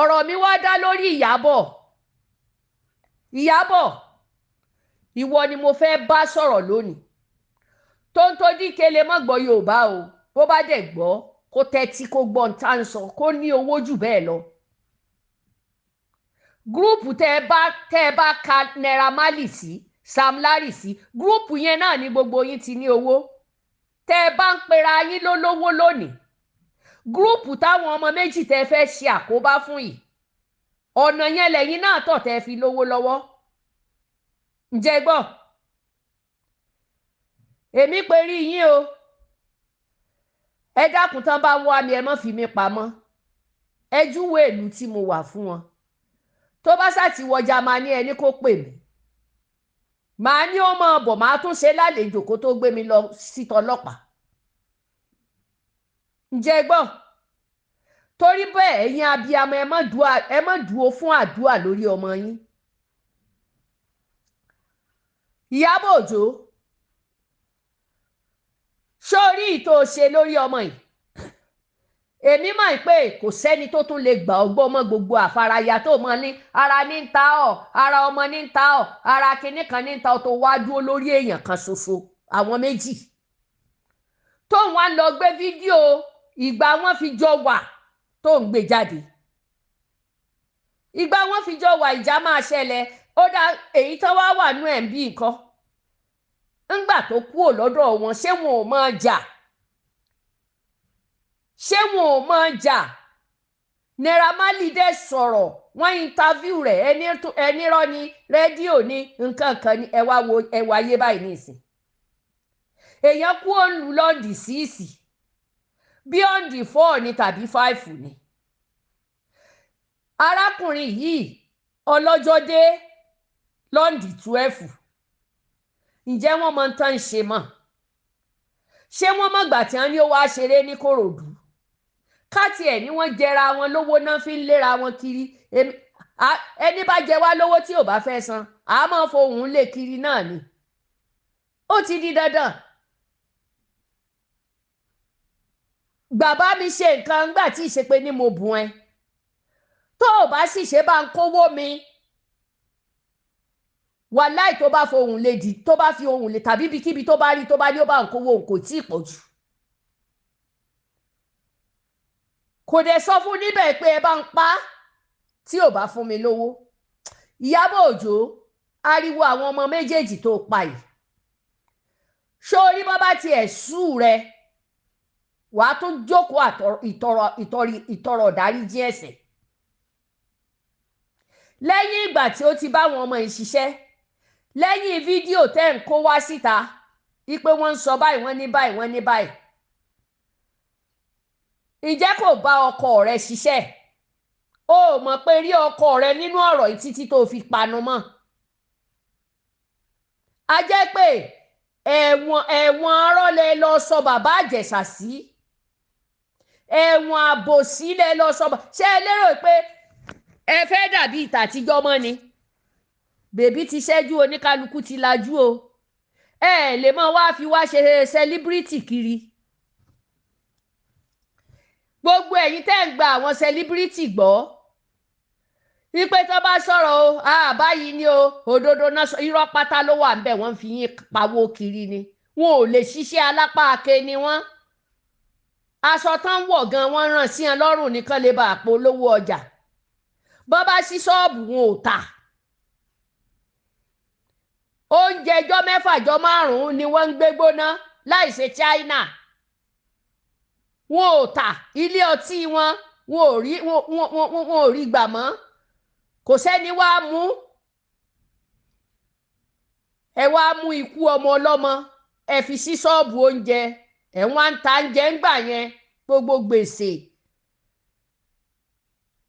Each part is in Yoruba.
Ọ̀rọ̀ mi wá dá lórí Ìyábọ̀. Ìyábọ̀, ìwọ ni mo fẹ́ bá sọ̀rọ̀ lónìí. Tonto Dike lè má gbọ́ Yorùbá o, bó bá dẹ̀ gbọ́ kó tẹ́tí kó gbọ́ ń tá ń sọ, kó ní owó jù bẹ́ẹ̀ lọ. Gúrúùpù tẹ́ ẹ bá ka Naira Marley sí, Sam Larry sí, gúrúùpù yẹn náà ni gbogbo yín ti ní owó. Tẹ́ ẹ bá ń pera yín lólówó lónìí, gúrúùpù táwọn ọmọ méjì tẹ́ fẹ́ ṣe àkóbá fún yìí, ọ̀nà yẹn lẹ́yìn náà tọ̀ tẹ́ fi lówó lọ́wọ́. Ǹjẹ́ gbọ́? Èmi pé rí yín o. Ẹ dákun, tán bá wá mi, ẹ má fi mi pamọ́. Ẹ júwe ìlú tí mo wà fún wọn. Tó bá sá ti wọ Jámánì, ẹni kó pè mí. Màá ní ó máa bọ̀, màá tún ṣe lálejò kó tó gbé mi lọ sí tọlọ́pàá. Ǹjẹ́ gbọ́? Torí bẹ́ẹ̀, ẹ̀yin abiyamọ, ẹ má dúró fún àdúrà lórí ọmọ yín. Ìyábọ̀ Òjó, sórí ìtò ṣe lórí ọmọ yìí, èmi mọ̀ pé kò sẹ́ni tó tún lè gbà ọgbọ́n mọ́ gbogbo àfaraya tó mọ ní ara ní ń ta ọ́, ara ọmọ ní ń ta ọ́, ara kinní kan ní ń ta ọ́, tó wá dúró lórí èèyàn kan ṣoṣo, àwọn méjì tó ń wá lọ gbé fídíò ìgbà wọn fi jọ wà tó ń gbé jáde. Ìgbà wọn fi jọ wà, ìjà máa ṣẹlẹ̀. Ó dá èyí tó wá wà nú ẹ̀ ń bí nǹkan. Ńgbà tó kúrò lọ́dọ̀ wọn, ṣé wọn ò máa jà? Ṣé wọn ò máa jà? Naira Marley dẹ̀ sọ̀rọ̀, wọ́n interview rẹ̀, ẹni rọ́ ni, rédíò ni, nǹkan kan ni. Ẹ wá wo, ẹ wá ayé báyìí nísìn. Èèyàn kú òǹlù lọ́ndì síìsì, bí ọ̀ǹdì 4 ni tàbí 5 ni. Arákùnrin yìí ọlọ́jọ́ dé lọ́ndì 12. Ǹjẹ́ wọ́n mọ tán ń ṣe mọ́? Ṣé wọ́n mọ̀gbà tí wọ́n ní ó wáá ṣeré ní Kòròdú? Káàtì ẹ̀ ní wọ́n jẹra wọn lówó náà fi ń léra wọn kiri. Ẹni bá jẹ wá lówó tí ò bá fẹ́ san, a máa fohùn lé kiri náà ni. Ó ti di dandan. Bàbá mi ṣe nǹkan ńgbà tí ìṣe pé ní mo bùn ẹ. Tó o bá sì ṣe bá ń kówó mi, wàláì tó bá fohùn lè dì, tó bá fi ohùn lè tàbí ibikíbi tó bá rí, tó bá ní ó bá ń kówó òun, kò tí ì pọ̀ jù. Kò dẹ̀ sọ fún níbẹ̀ pé ẹ bá ń pa á tí ò bá fún mi lówó. Ìyábọ̀ Òjó, ariwo àwọn ọmọ méjèèjì tó pa yìí, ṣó orí bọ́ bá tiẹ̀ sú rẹ, wàá tún jókòó ìtọrọ ìdáríjì ẹ̀ṣẹ̀. Lẹ́yìn ìgbà tí ó ti bá àwọn ọmọ yìí ṣiṣẹ́, lẹ́yìn fídíò tẹ́ ń kó wá síta wípé wọ́n ń sọ báyìí, wọ́n ní báyìí, wọ́n ní báyìí, ǹjẹ́ kò bá ọkọ rẹ ṣiṣẹ́? O mọ̀ pé rí ọkọ rẹ nínú ọ̀rọ̀ yìí títí tó fi panu mọ́. A jẹ́ pé ẹ̀wọ̀n arọ́ lẹ lọ sọ bàbá Ìjẹ̀ṣà sí, ẹ̀wọ̀n àbòsí lẹ lọ sọ. Ṣé ẹ lérò pé ẹ fẹ́ dàbí ìtàtijọ́ mọ́ ni? Bèbí ti ṣẹ́jú, oníkálukú ti lajú o. Ẹ lè mọ wá fi wá ṣe sẹlíbírìtì kiri. Gbogbo ẹ̀yin tẹ́ ń gba àwọn sẹlíbírìtì gbọ́ wípé tó bá sọ̀rọ̀ o, báyìí ni o, òdodo náà sọ, irọ́ pátá ló wà ńbẹ̀, wọ́n fi yín pawó kiri ni. Wọn ò lè ṣiṣẹ́ alápá ake ni wọ́n. Aṣọ tán wọ̀ gan wọ́n rán sí ẹ lọ́rùn nìkan lè bá àpò olówó ọjà. Bọ́ bá sí ṣọ́ọ̀bù wọn ò tà. Oúnjẹ jọ́ mẹ́fà jọ́ márùn-ún ni wọ́n ń gbé gbóná láì ṣe China. Wọn ò tà. Ilé ọtí wọn wọn ò rí gbà mọ́. Kò sẹ́ni wá mú. Ẹ wá mú ikú ọmọ ọlọ́mọ, ẹ fi sí ṣọ́ọ̀bù oúnjẹ, ẹ wá ń ta oúnjẹ ńgbà yẹn, gbogbo gbèsè,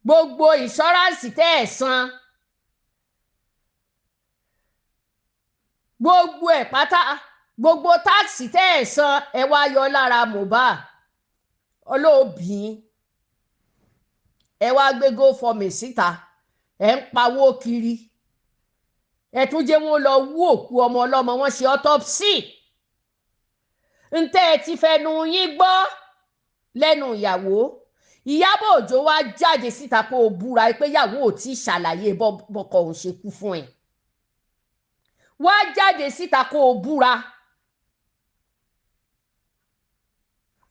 gbogbo ìṣọ́ráǹsì tẹ́ ẹ̀ san, gbogbo ẹ̀ pátá, gbogbo táàsì tẹ́ ẹ̀ san, ẹ wá yọ lára Mohbad olóòbí. Ẹ wá gbé GoFundMe síta, ẹ ń pawó kiri, ẹ tún jẹ́ wọn lọ wú òkú ọmọ ọlọ́mọ, wọn ṣe autopsy. Ntẹ́ ẹ ti fẹnu yín gbọ́ lẹ́nu ìyàwó, Ìyábọ̀ Òjó wá jáde síta kó o búra pé ìyàwó ò tí ì ṣàlàyé bọ́kọ òun ṣe kú fún ẹ. Wá jáde síta kó o búra.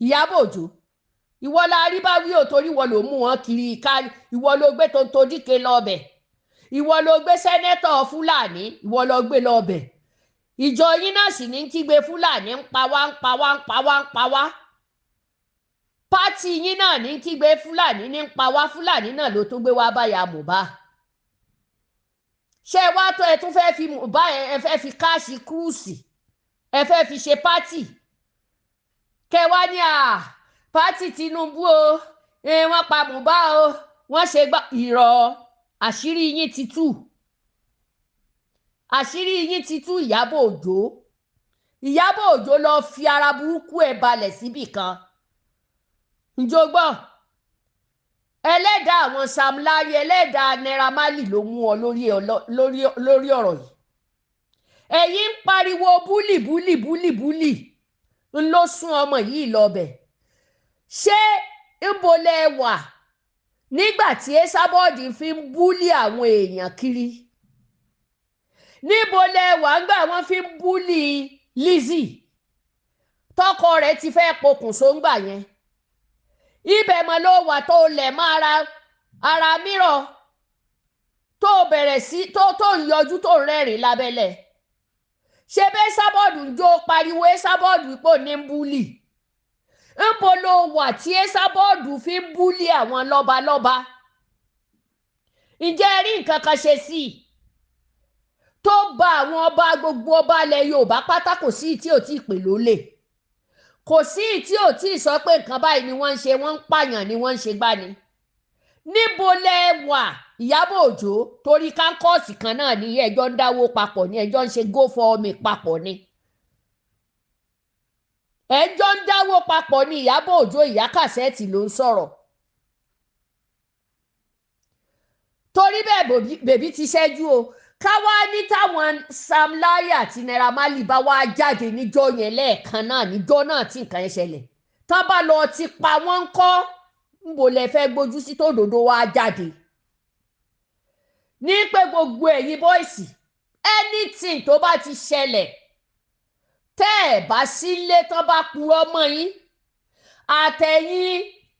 Ìyábọ̀ Òjó, ìwọ la rí bá wí ò, torí ìwọ ló mú wọn kiri ká, ìwọ ló gbé Tonto Dike lọ́bẹ̀, ìwọ ló gbé sẹ́nẹ́tọ̀ Fúlàní, ìwọ ló gbé lọ́bẹ̀. Ìjọ yín náà sì ní kígbe Fúlàní ń pa wá, ń pa wá, ń pa wá, ń pa wá. Pátì yín náà ní kígbe Fúlàní ní ń pa wá. Fúlàní náà ló tún gbé wá báyà Mohbad. Ṣé ẹ wá tó ẹ tún fẹ́ fi Mohbad, ẹ fẹ́ fi káàṣì kúrúùsì, ẹ fẹ́ fi ṣe pátì kẹwàá ní à pátì Tinubu o, wọ́n pa Mohbad o, wọ́n ṣe gbá ìrọ̀. Àṣírí yín ti tú, àṣírí yín ti tú. Ìyábọ̀ Òjó, Ìyábọ̀ Òjó lọ fi ara burúkú ẹ̀ balẹ̀ síbì kan. Ǹjọ́ gbọ́, ẹlẹ́dàá àwọn Sam Larry, ẹlẹ́dàá Naira Marley ló mú ọ lórí ọ̀rọ̀ yìí. Ẹ̀yin ń pariwo búlì búlì búlì búlì, ń ló sún ọmọ yìí lọ́bẹ̀. Ṣé ńbo lẹ wà nígbà tí Esabod fi ń búlì àwọn èèyàn kiri? Níbo lẹ wà ńgbà wọ́n fi ń búlì Lizzy tọkọ rẹ̀ ti fẹ́ pokùnso ńgbà yẹn? Ibẹ̀ mọ̀ ló wà tó lẹ̀ mọ́ ara mìíràn tó bẹ̀rẹ̀ sí tó ń yọjú tó ń rẹ́rìn lábẹ́lẹ̀. Ṣé bẹ́ẹ̀ Esabod ń jó pariwo Esabod ipò ní búlì? Ńbo ló wà tí Esabod fi ń búlì àwọn lọ́balọ́ba? Ǹjẹ́ ẹ rí nǹkan kan ṣe sí i tó ba àwọn ọba, gbogbo ọba ilẹ̀ Yorùbá pátá, kò sí tí ò tí ì pè lólè, kò sí tí ò tí ì sọ pé nǹkan báyìí ni wọ́n ń ṣe, wọ́n ń pààyàn ni wọ́n ń ṣe gbani. Níbo lẹ wà Ìyábọ̀ Òjó? Torí kánkọ́ọ̀sì kan náà ní ẹjọ́ ń dáwó papọ̀ ní ẹjọ́ ń ṣe go for me papọ̀ ni, ẹjọ́ ń dáwó papọ̀ ní. Ìyábọ̀ Òjó, ìyá kàṣẹ́ẹ̀tì ló ń sọ̀rọ̀. Torí bẹ́ẹ̀ bèbí ti ṣẹ́jú o. Káwá ní táwọn Sam Larry àti Naira Marley bá wá jáde níjọ́ yẹn lẹ́ẹ̀kan náà, níjọ́ náà tí nǹkan yẹn ṣẹlẹ̀, tán bá lọ ti pa wọ́n ń kọ́, ńbo lẹ fẹ́ gbójú sí tó dòdò wá jáde? Ní pé gbogbo ẹ̀yin bọ́ìsì, anything tó bá ti ṣẹlẹ̀, tẹ́ ẹ̀ bá sílé tán bá purọ́ mọ́ yín, àtẹ̀yìn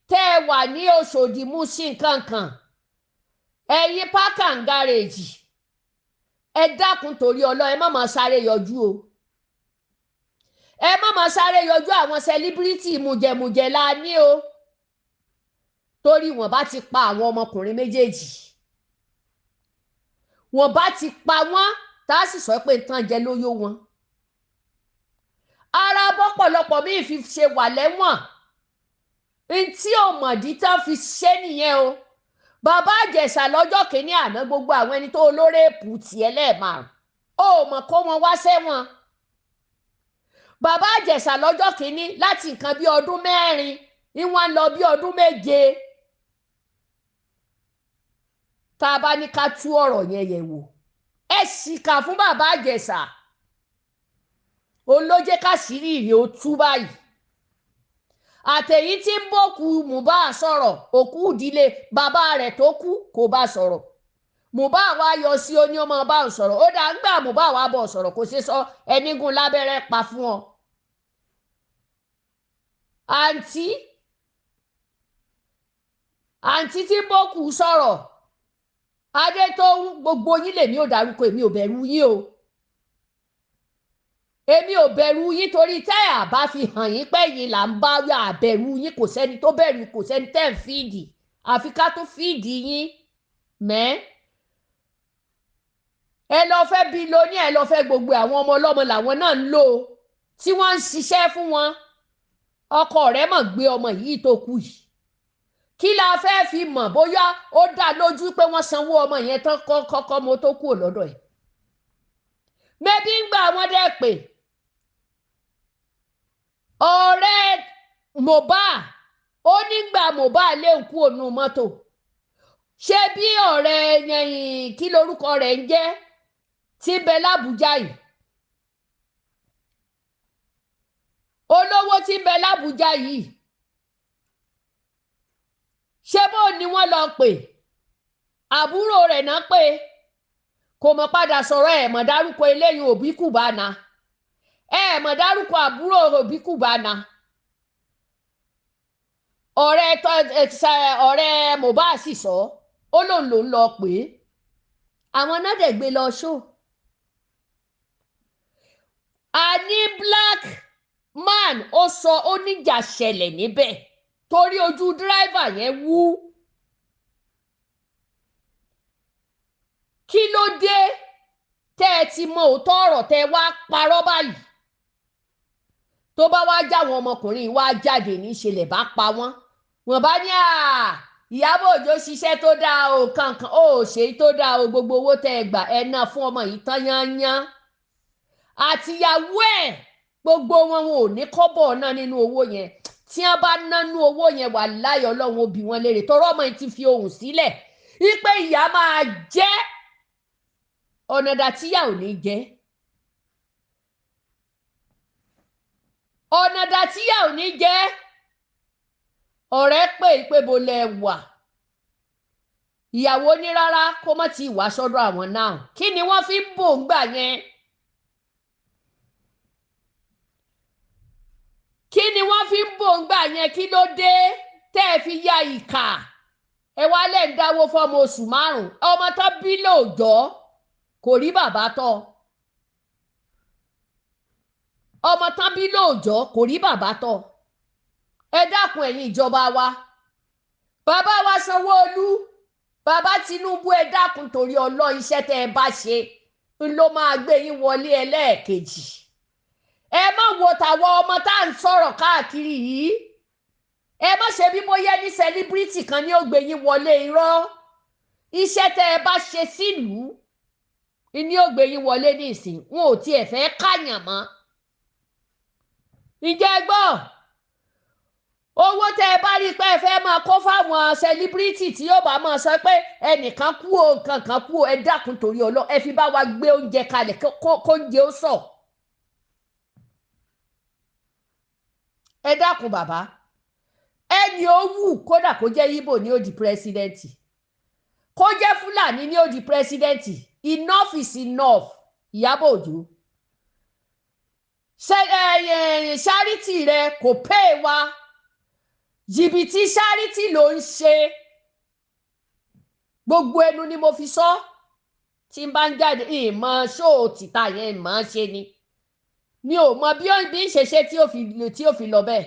tẹ́ ẹ wà ní Òṣòdì Mùṣín nǹkan kan, ẹ̀yin pákà ń gárèjì, ẹ dákun torí Ọlọ́run, ẹ má máa sáré yọjú o. Ẹ má máa sáré yọjú. Àwọn sẹlíbírìtì mùjẹmùjẹ la ní o, torí wọ́n bá ti pa àwọn ọmọkùnrin méjèèjì, wọ́n bá ti pa wọ́n, tá a sì sọ pé nǹkan jẹ ló yó wọn. Ara bọ́pọ̀lọpọ̀ míì fi ṣe wà lẹ́wọ̀n, ntí òmòdí tán fi ṣe nìyẹn o. Bàbá Ìjẹ̀ṣà lọ́jọ́ kìíní àná, gbogbo àwọn ẹni tó olóréèpù tiẹ̀ lẹ́ẹ̀márùn ó mọ̀ kó wọn wá sẹ́wọ̀n. Bàbá Ìjẹ̀ṣà lọ́jọ́ kìíní, láti nǹkan bí ọdún 4 ní wọ́n lọ bí ọdún 7. Tá a bá ní ká tú ọ̀rọ̀ yẹn yẹ̀ wò, ẹ ṣìkà fún bàbá Ìjẹ̀ṣà, òun ló jẹ́ káṣírí ìrè ó tú báyìí. Àtẹ̀yí tí ń bòkú Mohbad sọ̀rọ̀, òkú ìdílé bàbá rẹ̀ tó kú kò bá sọ̀rọ̀. Mohbad wá yọ sí ó ní ọmọ bá ń sọ̀rọ̀, ó dá ń gbà Mohbad wá bọ̀ sọ̀rọ̀, kò ṣe sọ ẹnigun lábẹ́rẹ́ pa fún ọ. Àǹtí tí ń bòkú sọ̀rọ̀, Adétóhùn, gbogbo yín lèmi ò dárúkọ, èmi ò bẹ̀rù yín o, èmi ò bẹ̀rù yín, torí tẹ́ ẹ̀ bá fi hàn yín pé yín là ń bá wí, àbẹ̀rù yín, kò sẹ́ni tó bẹ̀rù, kò sẹ́ni tẹ́ ń fíìdì, àfi ká tó fíìdì yín mẹ́. Ẹ lọ fẹ́ bí lóní, ẹ lọ fẹ́ gbogbo àwọn ọmọ ọlọ́mọ làwọn náà ń lò tí wọ́n ń ṣiṣẹ́ fún wọn. Ọkọ rẹ̀ mọ̀ gbé ọmọ yìí tó kú yìí, kí la fẹ́ fi mọ̀ bóyá ó dá lójú pé wọ́n sanwó ọmọ yẹn tán kọ́kọ́ mo tó kúrò lọ́dọ̀ ẹ̀? Mẹ́bí ń gbà wọ́n dẹ́ pé ọ̀rẹ́ Mohbad ó nígbà Mohbad lè kú ònú mọ́tò, ṣé bí ọ̀rẹ́ yẹn kí lorúkọ rẹ̀ ń jẹ́ tí ń bẹ lábújá yìí, olówó tí ń bẹ lábújá yìí, Ṣé bó ni wọ́n lọ pè? Àbúrò rẹ̀ náà pé kò mọ̀ padà sọ̀rọ̀. Ẹ̀ mọ̀ dárúkọ eléyìí Òbí Kùbánà, ẹ̀ mọ̀ dárúkọ àbúrò Òbí Kùbánà, ọ̀rẹ́ Mohbad sì sọ ó lóun lòún lọ pè é. Àwọn náà dẹ̀ gbé lọ ṣó. Àní black man ó sọ ó níjà ṣẹlẹ̀ níbẹ̀ torí ojú dírẹ́fà yẹn wú. Kí ló dé tẹ́ ẹ ti mọ òótọ́ ọ̀rọ̀ tẹ́ ẹ wá parọ́ báyìí? Tó bá wá jáwọn ọmọkùnrin wá jáde níṣẹlẹ̀ bá pa wọ́n, wọ́n bá ní à Ìyábọ̀ Òjó ṣiṣẹ́ tó dáa o, kankan ó ṣe tó dáa o, gbogbo owó tẹ́ ẹ gbà ẹ ná fún ọmọ yìí tán yányán àtìyàwó ẹ̀, gbogbo wọn ò ní kọ́bọ̀ náà nínú owó yẹn. Tí wọ́n bá nánú owó yẹn, wà láyọ̀ Ọlọ́run ó bi wọ́n léèrè tọrọ ọmọ yìí ti fi ohùn sílẹ̀ wípé ìyá máa jẹ́ ọ̀nà dà tíyà ò ní jẹ́, ọ̀nà dà tíyà ò ní jẹ́. Ọ̀rẹ́ pè é pé bo lẹ wà, ìyàwó ní rárá kó má ti wá sọ́dọ̀ àwọn náà. Kí ni wọ́n fi ń bò ń gbà yẹn? Kí ni wọ́n fi ń bò ń gbà yẹn? Kí ló dé tẹ́ ẹ fi ya ìkà? Ẹ wá lẹ́ ń dáwó fọ́mọ oṣù 5, ọmọ tó bí lóòjọ́ kò rí bàbá tọ́, ọmọ tán bí lóòjọ́ kò rí bàbá tọ́. Ẹ dákun ẹ̀yin ìjọba wa, bàbá wa Sanwó-Olú, bàbá Tinubu, ẹ dákun torí Ọlọ́run, iṣẹ́ tẹ́ ẹ bá ṣe ń ló máa gbé yín wọlé ẹlẹ́ẹ̀kejì. Ẹ má wo tàwọn ọmọ tá à ń sọ̀rọ̀ káàkiri yìí, ẹ má ṣe bí bóyá ní sẹlíbírìtì kan ní ó gbé yín wọlé. Irọ́, iṣẹ́ tẹ́ ẹ bá ṣe sílùú ní ó gbé yín wọlé ní ìsìn. Wọn ò tiẹ̀ fẹ́ káyàn mọ́. Ǹjẹ́ ẹ gbọ́ owó tẹ́ ẹ bá rí pé ẹ fẹ́ máa kó fáwọn sẹlíbírìtì tí yóò bá máa sọ pé ẹnìkan kú o, nǹkan kan kú o, ẹ dákun torí Ọlọ́run, ẹ fi bá wa gbé oúnjẹ kalẹ̀ kó oúnjẹ ó sọ. Ẹ dákun bàbá, ẹni ó wù kódà kó jẹ́ Ìgbò ní ó di pírẹsidẹ́ǹtì, kó jẹ́ Fúlàní ní ó di pírẹsidẹ́ǹtì, enough is enough. Ìyábọ̀ Òjó, ṣáárìtì rẹ kò pè wá, jìbìtì ṣáárìtì ló ń ṣe. Gbogbo ẹnu ni mo fi sọ tí n bá ń jáde, ìmọ̀ ṣóò tìta yẹn ìmọ̀ ṣe ni mi ò mọ bí ń ṣe ṣe tí ó fi lọ bẹ́ẹ̀.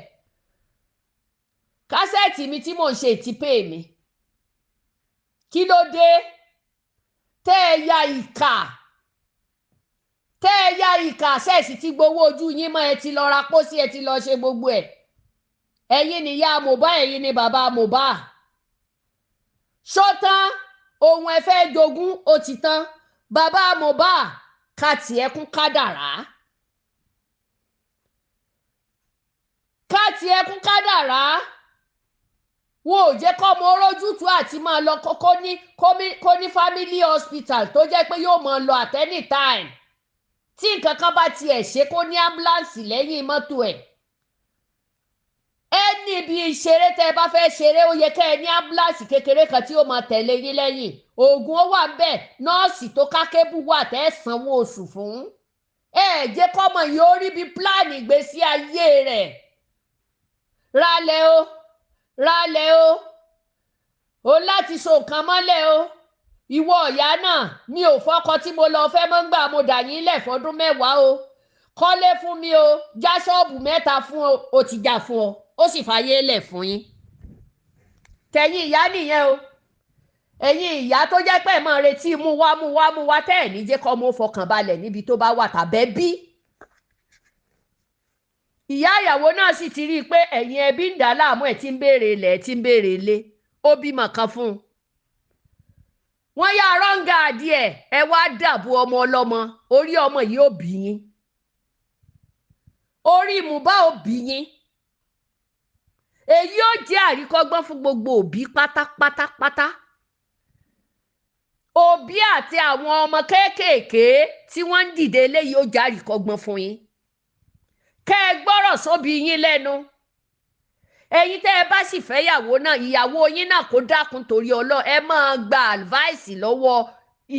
Kásẹ̀tì mi tí mò ń ṣe ti pè mí. Kí ló dé tẹ́ ẹ ya ìkà? Tẹ́ ẹ ya ìkà, ṣẹ́ẹ̀sì ti gbowó ojú yín mọ́, ẹ ti lọ ra pósí, ẹ ti lọ ṣe gbogbo ẹ̀. Ẹ̀yin ni ìyá Mohbad, ẹ̀yin ni bàbá Mohbad. Ṣọ́tán ohun ẹ fẹ́ jogún ó ti tán. Bàbá Mohbad ká tiẹ̀ kún kádàrá, ká tiẹ̀ kún kádàrá. Wọn ò jẹ́ kọ́ ọmọ orójútu àti máa lọ kó ní family hospital tó jẹ́ pé yóò máa lọ at any time. Tí nǹkan kan bá tiẹ̀ ṣe kó ní ambulance lẹ́yìn mọ́tò ẹ̀. Ẹ ní ibi ìṣeré tẹ́ ẹ bá fẹ́ ṣeré, ó yẹ kẹ́ ẹ ní ambulance kékeré kan tí ó máa tẹ̀lé yín lẹ́yìn. Oògùn ó wà ń bẹ̀, nọ́ọ̀sì tó ká kébù wà tẹ́ ẹ sanwó oṣù fún. Ẹ jẹ́ kọ́mọ yìí ó rí bí pílánì ìgbésí ayé rẹ̀. Ralẹ̀ o, ralẹ̀ o, o láti so nǹkan mọ́lẹ̀ o. Ìwọ ọ̀yá náà, mi ò fọ́kọ tí mo lọ fẹ́ mọ́ ń gbà mo dà yín lẹ̀ fọdún 10 o. Kọ́lé fún mi o, já ṣọ́ọ̀bù 3 fún o, ó ti já fún ọ, ó sì fàyè lẹ̀ fún yín. Tẹ̀yin ìyá nìyẹn o. Ẹ̀yin ìyá tó jẹ́ pé ẹ̀ máa retí mú wá mú wá mú wá tẹ́ ẹ̀ ní jẹ́ kọ́ mọ́ fọkàn balẹ̀ níbi tó bá wà tàbẹ́ bí. Ìyá ìyàwó náà sì ti rí i pé ẹ̀yin ẹbí ń dà láàmú, ẹ̀ tí ń béèrè ilẹ̀, ẹ̀ tí ń béèrè ilé, ó bímọ kan fún un. Wọ́n yá rọ́ǹgà adìẹ, ẹ wá dàbò ọmọ ọlọ́mọ, orí ọmọ yìí ó bí yín, orí Mohbad ó bí yín. Èyí ó jẹ́ àríkọ́gbọ́n fún gbogbo òbí pátápátápátá, òbí àti àwọn ọmọ kéékèèké tí wọ́n ń dìde, eléyìí ó jẹ́ àríkọ́gbọ́n fún yín. Kẹ́ ẹ gbọ́rọ̀ sóbi yín lẹ́nu. Ẹ̀yin tẹ́ ẹ bá sì fẹ́ yàwó náà, ìyàwó yín náà kó dákun torí Ọlọ́run, ẹ máa gba advice lọ́wọ́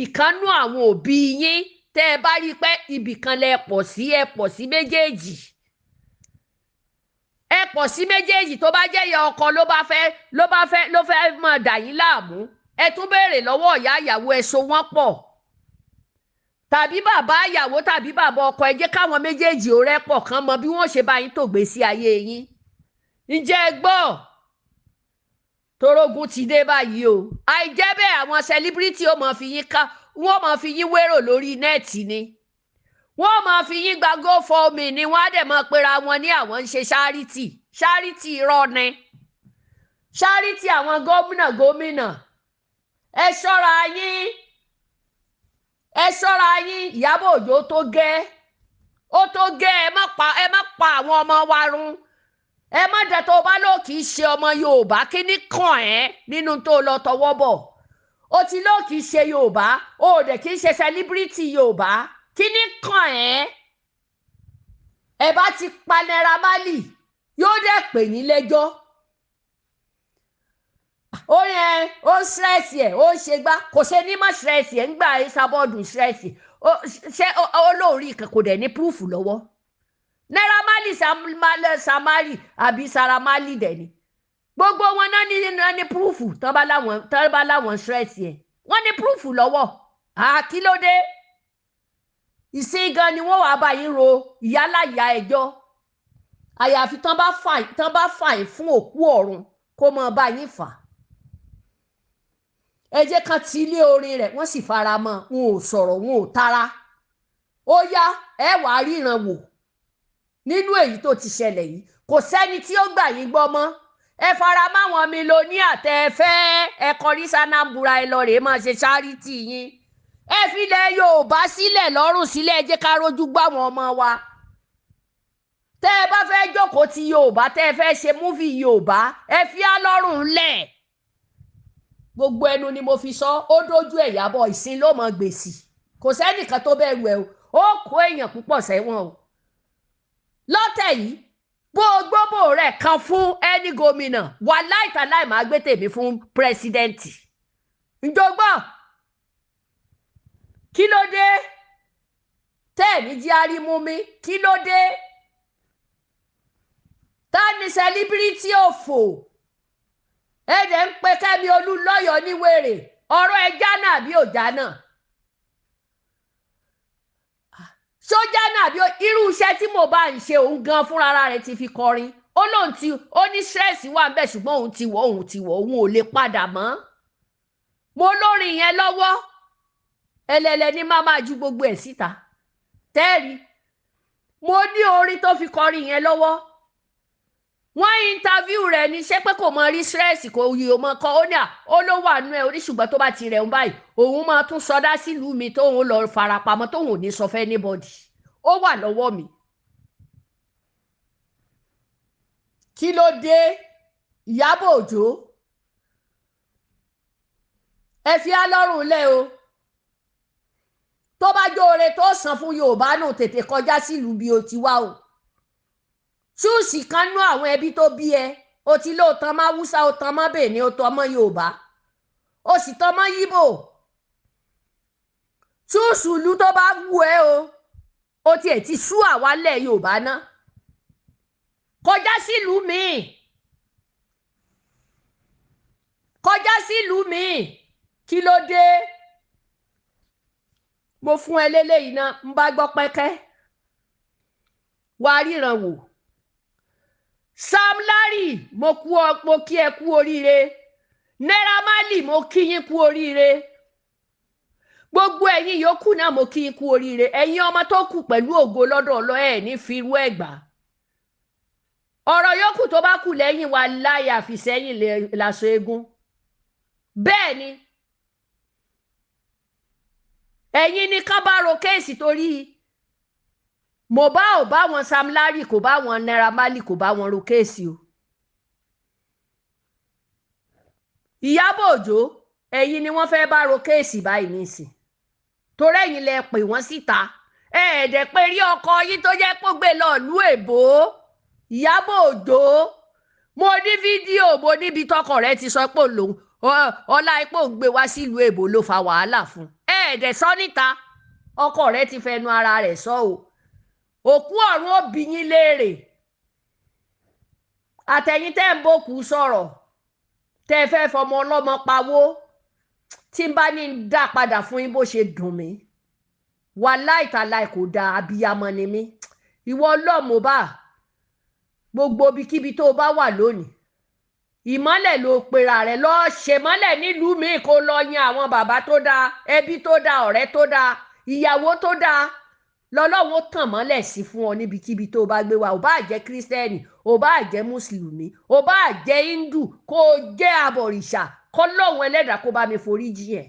ìkánú àwọn òbí yín. Tẹ́ ẹ bá rí i pé ibìkan lẹ pọ̀ sí, ẹ pọ̀ sí méjèèjì, ẹ pọ̀ sí méjèèjì. Tó bá jẹ́ ìyá ọkọ ló bá fẹ́ ló bá fẹ́ ló fẹ́ máa dà yín láàmú, ẹ tún béèrè lọ́wọ́ ìyá ìyàwó, ẹ so wọ́n pọ̀, tàbí bàbá ìyàwó tàbí bàbá ọkọ. Ẹ jẹ́ káwọn méjèèjì ó rẹ́pọ̀ kán mọ bí wọ́n ṣe bá yín tògbé sí ayé yín. Ǹjẹ́ ẹ gbọ́? Torógun ti dé báyìí o. Àìjẹ́ bẹ́ẹ̀, àwọn celebrity ó máa fi yín ká, wọ́n máa fi yín wérò lórí net ni, wọ́n máa fi yín gba GoFundMe ni, wọ́n á dẹ̀ máa pera wọn ní àwọn ń ṣe charity. Charity irọ́ ni charity àwọn gómìnà gómìnà. Ẹ ṣọ́ra yín, ẹ ṣọ́ra yín. Ìyábọ̀ Òjó tó gẹ́, ó tó gẹ́. Ẹ má pa àwọn ọmọ wa run. Ẹ má dẹ tó bá lò kì í ṣe ọmọ Yorùbá. Kí ní kàn ẹ́ nínú tó lọ tọwọ́ bọ̀? Ó ti lò kì í ṣe Yorùbá, ó dẹ̀ kì í ṣe celebrity Yorùbá. Kí ní kàn ẹ́? Ẹ bá ti pa Naira Marley, yóò dẹ̀ pè yín lẹ́jọ́. Ó yẹn ó stress ẹ̀, ó ṣe gbá, kò ṣe ní má stress ẹ̀ ń gbà ẹ́ sábọ́ọ̀dù stress ṣé ó lóòrí kan, kò dẹ̀ ní proof lọ́wọ́. Naira Marley, Samari àbí Saramali dẹ̀ ni gbogbo wọn náà ní proof. Tán bá láwọn stress ẹ̀, wọ́n ní proof lọ́wọ́. Kí ló dé? Ìsìn gan ni wọ́n wàá bá yín ro ìyálàyà ẹjọ́, àyàfi tán bá fà yín fún òkú ọ̀run kó mọ bá yín fà. Ẹ jẹ́ kán ti ilé orin rẹ̀, wọ́n sì fara mọ́, wọn ò sọ̀rọ̀, wọn ò tara. Ó yá, ẹ wàá ríran wò nínú èyí tó ti ṣẹlẹ̀ yìí. Kò sẹ́ni tí ó gbà yín gbọ́ mọ́. Ẹ fara máwọn millionaire tẹ́ ẹ fẹ́, ẹ kọrí sanambura, ẹ lọ rèé máa ṣe charity yín. Ẹ filẹ̀ Yorùbá sílẹ̀ lọ́rùn sílẹ̀, ẹ jẹ́ ká rójú gbá àwọn ọmọ wa. Tẹ́ ẹ bá fẹ́ jókòó ti Yorùbá, tẹ́ ẹ fẹ́ ṣe movie Yorùbá, ẹ fi á lọ́rùn lẹ̀. Gbogbo ẹnu ni mo fi sọ, ó dójú ẹ̀. Yàbọ̀ ìsìn ló mọ gbèsè, kò sẹ́nìkan tó bẹ̀rù ẹ o. Ó kó èèyàn púpọ̀ sẹ́wọ̀n o lọ́tẹ̀ yìí. Bó o gbóbò rẹ̀ kan fún ẹni gómìnà wà láìtàláì, máa gbé tèmi fún president. Ǹjọ́gbọ́n kí ló dé tẹ́ẹ̀mí jí arímú mi? Kí ló dé tá ní celebrity òfò? Ẹ̀dẹ̀ ń pe Kẹ́mi Olúnlọ́yọ̀ ní wèrè. Ọ̀rọ̀ ẹja náà bí òjá náà sójà náà bí irú iṣẹ́ tí mo bá ń ṣe, òun gan fúnra rẹ̀ ti fi kọrin. Ó lóun ti ó ní stress wà ń bẹ̀, ṣùgbọ́n òun ti wọ̀, òun ò lè padà mọ́. Mo lórin yẹn lọ́wọ́, ẹlẹ́lẹ́ ní má máa ju gbogbo ẹ̀ síta tẹ́ẹ̀rí. Mo ní orin tó fi kọrin yẹn lọ́wọ́. Wọ́n interview rẹ̀ ní ṣé pé kò mọ rí stress, kò yí o mọ kọ́. Ó ní à ó ló wà nú ẹ̀ orí, ṣùgbọ́n tó bá ti rẹ̀ ń báyìí, òun máa tún sọdá sílùú mi tóun lọ farapamọ́, tóun ò ní sọ fẹ́ anybody. Ó wà lọ́wọ́ mi. Kí ló dé, Ìyábọ̀ Òjó? Ẹ fi á lọ́rùn lẹ́ o. Tó bá jóore tó san fún Yorùbá nù, tètè kọjá sílùú bí o ti wá o. Choose kan nú àwọn ẹbí tó bí ẹ. O ti lóò tán mọ́ Haúsá, o tán mọ́ Bèní, o tán mọ́ Yorùbá, o sì tán mọ́ Yíbò. Choose ìlú tó bá wù ẹ́ o. O tiẹ̀ ti sú àwa lẹ̀ Yorùbá ná, kọjá sílùú míì, kọjá sílùú míì. Kí ló dé? Mo fún ẹ léléyìí náà, ń bá gbọ́ pẹ́kẹ́, wàá ríran wò. Sam Larry, mo kú ọ, mo kí ẹ kú oríire. Naira Marley, mo kí yín kú oríire. Gbogbo ẹ̀yin yòókù náà, mo kí yín kú oríire. Ẹ̀yin ọmọ tó kù, pẹ̀lú ògo lọ́dọ̀ ọlọ́ ẹ̀ ní fi irú ẹ̀ gbà. Ọ̀rọ̀ yòókù tó bá kù lẹ́yìn wa láyà àfìsẹ́yìn láṣọ eégún. Bẹ́ẹ̀ ni, ẹ̀yin ní kán bá ro case, torí mo bá ò bá wọn Sam Larry, kò bá wọn Naira Marley, kò bá wọn ro case o. Ìyábọ̀ Òjó, ẹ̀yin ni wọ́n fẹ́ bá ro case báyìí nísìn, torí ẹ̀yin lẹ pè wọ́n síta. Ẹ ẹ̀ẹ́dẹ̀ pé rí ọkọ yín tó jẹ́ pé ó gbé lọ ìlú èbó. Ìyábọ̀ Òjó, Mo ní fídíò, mo níbi tọkọ rẹ ti sọ pé òun ọlá ipò ń gbé wá sílùú èbó ló fa wàhálà fún ẹ. Ẹ̀ẹ́dẹ̀ sọ níta, ọkọ rẹ ti fẹnu ara rẹ̀ sọ o. Òkú ọ̀run ó bi yín léèrè. Àtẹ̀yìn tẹ́ ń bòkú sọ̀rọ̀, tẹ́ ẹ fẹ́ fọmọ ọlọ́mọ pawó, tí n bá ní ń dá padà fún yín bó ṣe dùn mí, wàláì tàláì kò dáa. Abiyamọ ni mí. Ìwọ ọlọ́mọ bá gbogbo ibikíbi tó o bá wà lónìí, ìmọ́lẹ̀ ló pera rẹ̀, lọ ṣèmọ́lẹ̀ nílùú míì, kó lọ yan àwọn bàbá tó dáa, ẹbí tó dáa, ọ̀rẹ́ tó dáa, ìyàwó tó dáa, lọ́lọ́run tàn mọ́lẹ̀ sí fún ọ níbikíbi tó o bá gbé wa. Ò bá jẹ́ kírísítẹ́nì, ò bá jẹ́ mùsùlùmí, ò bá jẹ́ hindu, kó o jẹ́ abọ̀rìṣà, kọ́lọ́hún ẹlẹ́dàá kó bá mi forí jì ẹ́.